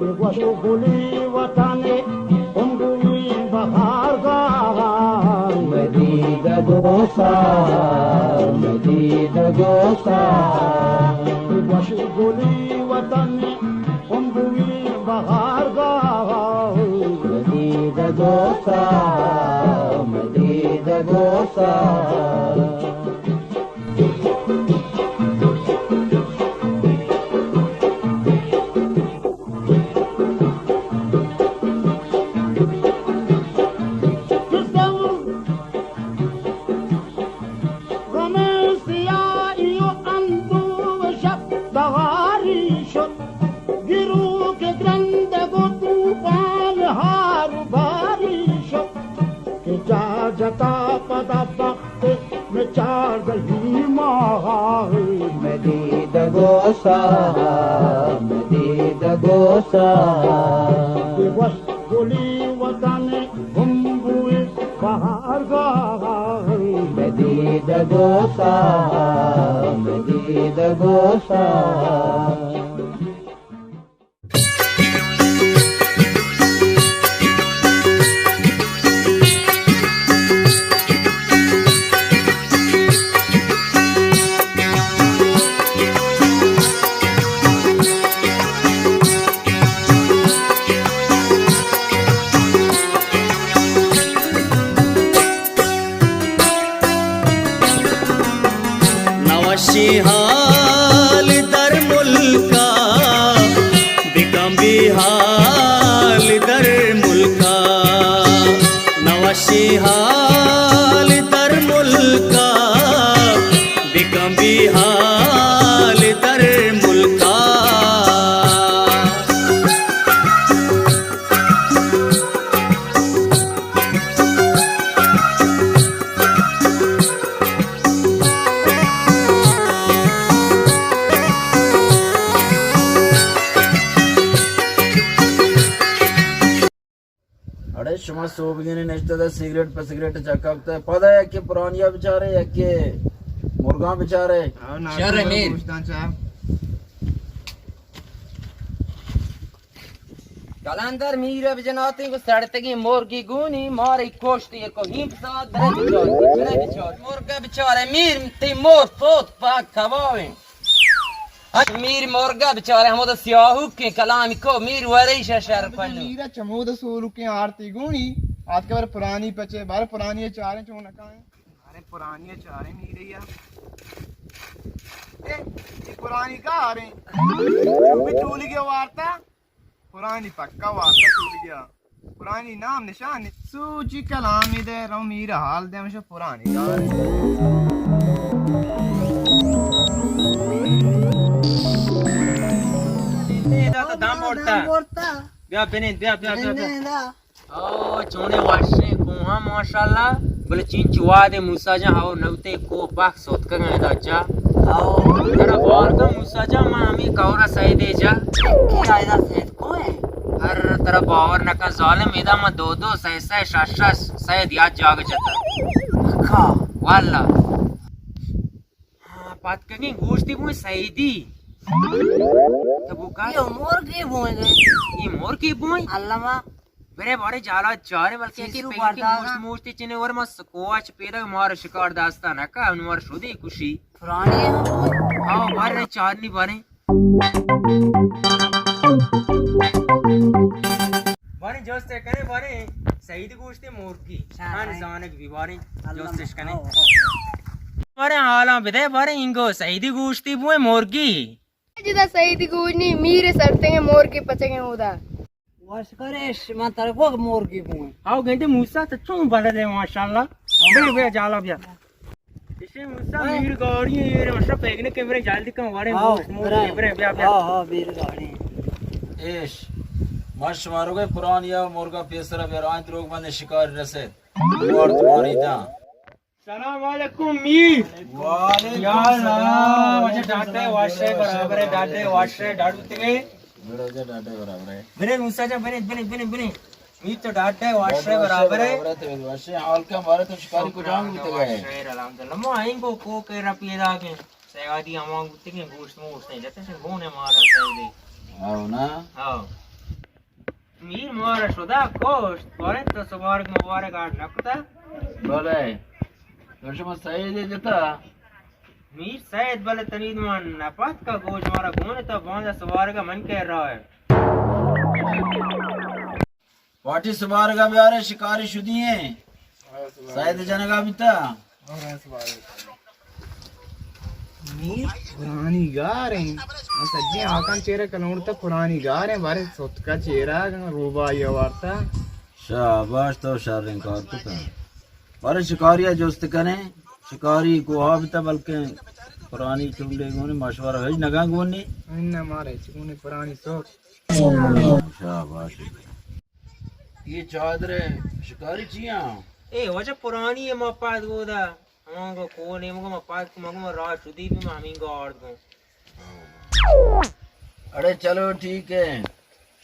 وش گلی وطن، امروی بہار گاہ۔ مدید گوسا، مدید گوسا۔ وش گلی وطن، امروی بہار گاہ۔ مدید گوسا، مدید گوسا۔ غم سیاہی و اندوہ شب بہاری شد، گروک گرندگ و طوفان ہار و باری شد، کہ جا جتا پدا بخت مچاردہی ماہ۔ مدید گوسا، مدید گوسا۔ بے وش گلی وطن، گمبوی بہار گاہ۔ مدید گوسا، مدید گوسا۔ نوشی حال در ملکا، بکن بی حال در ملکا۔ نوشی حال در ملکا، بکن بی حال در ملکا۔ اڑے شما سوبگینے نشتہ دا سگریٹ پہ سگریٹ چکا کتا، پدا یکے پرانیا بچارے، یکے مرگاں بچارے۔ شر میر۔ کلندر میر ءَ بجناتیں گوں سڑتگیں مرگی گونی، مارے کوشت یک و ہیم ساعت برے بچار، برے بچار۔ مرگ ءَ بچارے میر، تئی مور سوت پاک کبابیں۔ اچ میر مرگ ءَ بچارے ہمودا سیاہوکیں کلامی کو میر وریش ءَ شر پنو۔ میر ءَ چمودا سولوکیں آرتی گونی، آتکہ بر پرانی پچے، بر پرانی چاریں چون نکائیں۔ ارے پرانی ءَ چاریں میرے یا۔ اے، اے پرانی کا آ رہے ہیں؟ بھی ٹولی کے وارتا؟ پرانی پکا وارتا ٹولی گیا۔ پرانی نام نشان نہیں۔ سوچی کلامی دے رو میرا حال دے ہمیشہ پرانی یار۔ اے دا تو دام بورتا۔ بیا بنین، بیا، بیا، بیا، بیا۔ او، چونیں وشیں کوہاں ماشاءاللہ، بلے چینچو وہدے موسی جان، او نوتے کوہ پاک سوتکگ اَنت ادا چا۔ او۔ ترا بار کا موسی جان، من ہمے کور ءَ سید ءِ جا۔ کیا ادا سید کوہ اِنت؟ ہر ترا باور نہ کن ظالم، ادا من دو دو، سئے سئے، شش شش سید یک جاگہ جتا۔ اکا۔ واللہ۔ ہاں، پاتکگیں گوشتی بوئیں سیدی۔ تبوکا؟ یہ مرگی بوئیں گئے۔ یہ مرگی بوئیں؟ اللہ ما۔ برے بارے جالا چارے، بلکہ ایسی پیکی گوشت موشتی چنے ور ما سکوچ پیدا مار شکار داستا نہ کا، ان مار شدی کشی۔ پرانے ہیں۔ ہاں، بارے چارنی بارے۔ باریں جست ءَ کنے، باریں سعید گوشتے مرگی۔ ہاں۔ ہن زانگ بی، باریں اللہ جستش کنے۔ ہاں، ہاں، ہاں۔ باریں حالاں بدے، باریں انگو سعید گوشتی بوئے مرگی۔ جدا سعید گوشنی، میر سرتگیں مرگی پچگیں اودا۔ وش کرش، من ترا گوگ مرگی بوئے۔ ہاو گندے موسی تو چون بلد ہے ماشاءاللہ۔ ہاں۔ بیا، بیا، جالا بیا۔ ایشی موسی میر گاڑی ہے، یہ ماشاءاللہ پیگنے کے برے جلدی کن وارے ہاں، موس، موس برے۔ برے، بیا، بیا۔ ہاں، ہاں، میر گاڑی۔ ایش، ما شمارو گئے پرانی یا مرگا پیسرا بیا، آئیں دروگ بندے شکار رسے۔ وارت ماری جان۔ سلام علیکم میر۔ وعلیکم یا اللہ، سلام۔ واجہ ڈاٹے واشے برابر ہے، ڈاٹے واشے ڈاڈو تگے۔ برے موسی جان، برے، برے، برے، برے۔ میر تو ڈاٹے واشے برابر ہے۔ برابر ہے، تو واشے حال کا مارا تو شکاری کو جان بوتے گئے۔ واشے الحمدللہ۔ ما آئیں گو کو کے را پیدا کے۔ سیادی ہما بوتے کے گوشت موشت نہیں جاتے سے گونے مارا سیدے۔ ہاں نا؟ ہاں۔ میر مارا شدا کشت، باریں تو سوارگ مبارگ آرڈ نہ کتا؟ بلے، تو شما سید جتا؟ میر سید، بلے تنید ما نپت کا گوش مارا گون تا باندا سوارگا من کے رائے۔ پارٹی سوارگا بیارے، شکاری شدی ہیں۔ سید جنگا بیتا۔ میر پرانی گار ہیں۔ من سجیں آکان چیرے کلونڈ تا پرانی گار ہیں، بارے ستکا چیرا روبائی وارتا۔ شاباش، تو شریں کار کتا۔ بارے شکاری جست کنے، شکاری کوہا بیتا، بلکہ پرانی چونڈے گونے مشورہ ہج نگاں گونے۔ انہ مارے چگونے پرانی سوک۔ شاباش۔ یہ چادر ہے، شکاری چیاں؟ اے واجہ پرانی ہے، ما پاد گودا۔ ہمانگو کون ہے، مگو ما پاد کو، مگو ما راہ شدی بھی ما ہمینگو آرد گو۔ اڑے چلو ٹھیک ہے۔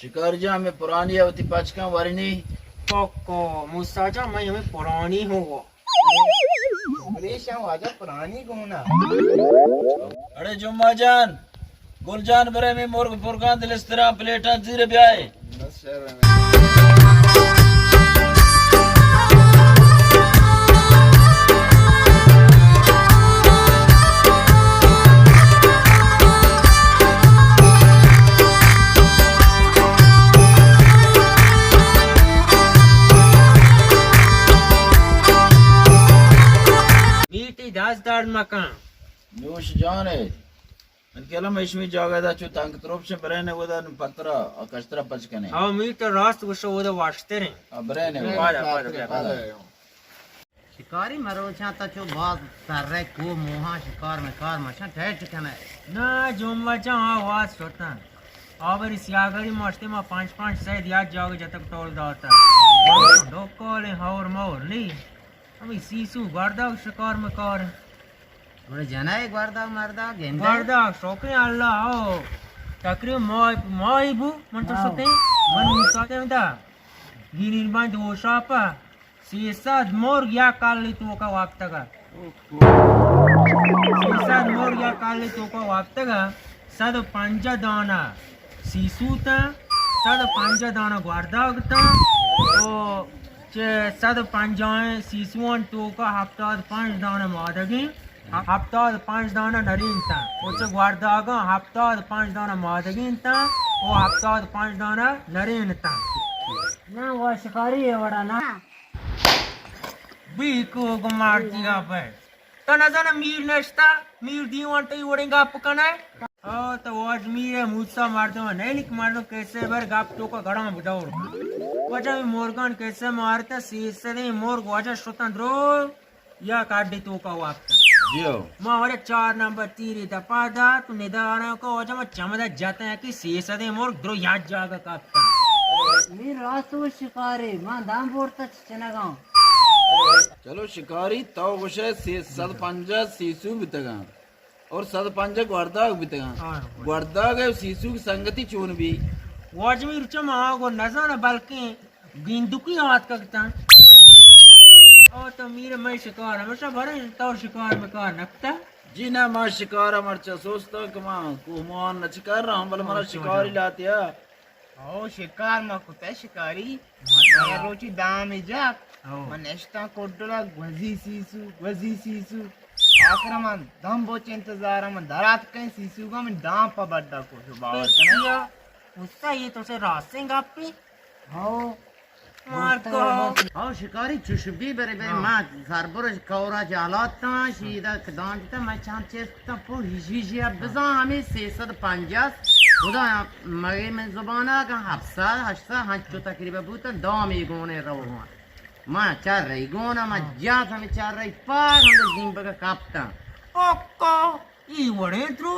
شکاری جان، ہمیں پرانی ہے، وتی پچ کن ورنی۔ پکو، موسیٰ جان، میں ہمیں پرانی ہوں گو۔ ریشاں واجہ پرانی گونا۔ اڑے جمعہ جان، گل جان، برے میں مرگ پرگان دلستران پلیٹاں زیر بیائے۔ میٹی دست درد مکن۔ نوش جان ہے۔ من کلم ایشمی جاگہ دا چو تنگ تروپ چہ برین ودا نو پترا آ کشترا پچ کنے۔ ہاں، میٹی راست گوشو، ودا واشتریں۔ آ، برین ودا۔ پادا، پادا، پادا۔ شکاری مروچاں تا چو باز ترے کو موہاں شکار مکار مشاں ٹیٹ کنے۔ نا، جمعہ چاں آواز شتن۔ آبری سیاگری ماشتے ما پانچ پانچ سید یا جاگہ جتک ٹول داتا۔ ڈوکولیں ہور مور نی۔ ہمیں سیسو گورداگ شکار مکار۔ گڑا جنائے گورداگ مرداگ گندے؟ گورداگ شوقیں اللہ ہو۔ تقریباً ماہ، ماہی بو، من تو ہاں۔ شتیں، من موسیٰ تے دا۔ گینین بند ہوشاپا۔ سیصد مرگ یک کلی توکا وپتگا۔ سیصد مرگ یک کلی توکا وپتگا۔ صد و پنجاہ دانہ سیسو تاں، صد و پنجاہ دانہ گورداگ تاں، و چہ صد و پنجاہ سیسوان توکا ہفتاد پنج دانہ مادگیں، ہفتاد پنج دانہ نرین تاں، و چہ گورداگاں ہفتاد پنج دانہ مادگیں تاں، و ہفتاد پنج دانہ نرین تاں۔ نا، وا شکاری ہے وڑا نا۔ بی کو گمار دیا پہ۔ تو نزانہ میر نشتا، میر دیوان تئی وڑیں گپ کنئے۔ او تو واج میر موسیٰ مردم نہیں، لیکن مردم کیسے بر گپ توکا گڑاں بدور۔ واجہ مورگان کیسے مارتا، سیصدیں مرگ واجہ شتن درو، یا کاڈی توکا وپتا۔ جیو۔ ما ورے چار نمبر تیری دپا دا، تو ندارا کو واجہ ما چمدا جتا کہ سیصدیں مرگ درو یا جاگہ کپتا۔ میر راست و شکاری، ما دام بورتا چنگاں۔ چلو شکاری، تو گوشئے سیصد پنجاہ سیسو بیتگاں اور صد پنجاہ گورداگ بیتگاں۔ ہاں، ہاں۔ گورداگ ء سیسو کی سنگتی چون بی؟ واجمی رچم آ گو نزانہ، بلکیں گیندکی آتکگ تاں۔ او تو میر مئے شکار ہمیشہ بریں، تو شکار مکار نکتا؟ جی نہ، ما شکار مرچا سوستاں کہ ما کوہمان نہ چکر رہا ہوں، بلے منا اچھا، شکاری اچھا۔ لاتیا۔ او شکار ما کتہ شکاری۔ ماشاءاللہ۔ من روچی دامی جاک۔ او۔ من نشتاں کڈلا گوزی سیسو، گوزی سیسو۔ آخر من دم بوچ انتظار من درات کہیں سیسو گا من دام پا بڈا کو، شو باور کنے۔ غصہ یہ تو سے راسیں گپی۔ ہاؤ۔ مارکو۔ ہاؤ شکاری چوش بی برے برے ہاں۔ ما سربرش کورا جالات تاں، شیدا کدان تا ما چان چیز تا پو ہیجی جی اب بزاں ہمیں سیصد پنجاہ، خدا مگے من زبانا کہ ہفت سد، ہشت سد، ہنچو تقریبا بوتن، دامی گونے رو ہاں۔ ما چار رئی گونا، ما ہاں۔ جات ہمیں چار رئی پاگ ہمیں زیمبگا کپتن۔ اوکو۔ ای وڑیں درو۔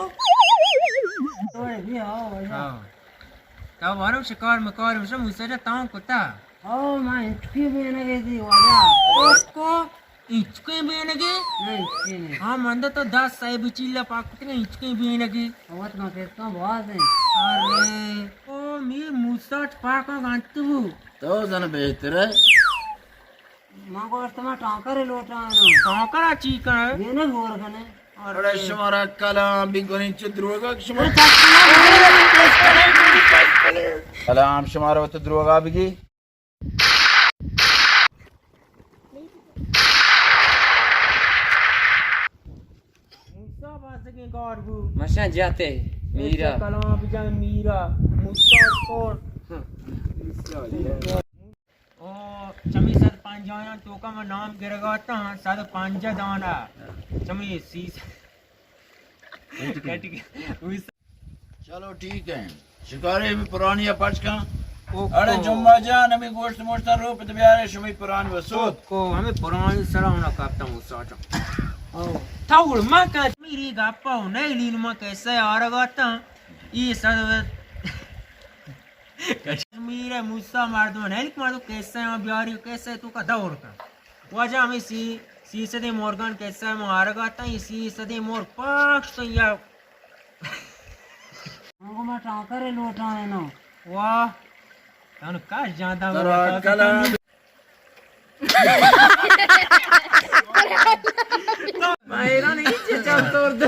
ہاں۔ تا بارو شکار مکار مشا موسیٰ جا تاں کتا۔ او، ما انچکی بینگے دی واجہ۔ اوکو، انچکی بینگے؟ نہ، انچکی نہیں۔ ہاں، من تو دس سائے بچیلا پاک کتنے انچکی بینگے۔ اوت ما کہتا باز ہیں۔ ارے، او، می موسیٰ پاک گانتو۔ تو زن بہتر ہے۔ ما گوشت ما ٹانکر لوٹاں۔ ٹانکر چی کنے؟ یہ نہ گور کنے۔ اڑے شمارا کلام بی گوریں چہ دروگا کہ شما۔ سلام، شمارا وت دروغا بگی۔ موسیٰ بازگیں گار بو۔ مشان جاتے میرا۔ کلام بجان میرا۔ موسیٰ کور۔ او چمی صد پنجاہ توکا من نام گرگاتا، صد پنجاہ دانا۔ چمی سی۔ چلو ٹھیک ہے، شکاری ہمیں پرانی پچ کن۔ اڑے جمعہ جان، ہمیں گوشت موشت رو پہ بیارے، شمی پرانی وسود۔ کو ہمیں پرانی سرا ہونا کپتا موسیٰ جان۔ تھا اڑ ما کا میری گپا ہو نہیں لین ما کیسے آرگاتا۔ ای صد کشمیر ءِ موسیٰ مردم، ہیلک مردم کیسے ہم بیاری، کیسے توکا دور کن۔ واجہ ہمیں سی، سی صدیں مرگان کیسے ہم آرگاتا، یہ سی صدیں مرگ پاک شتن یا۔ ہمگو ما ٹانکر لوٹائیں نا۔ واہ۔ تانو کاش جانتا ہم ترا کلا۔ میں حیران، یہ چیز چل طور دے۔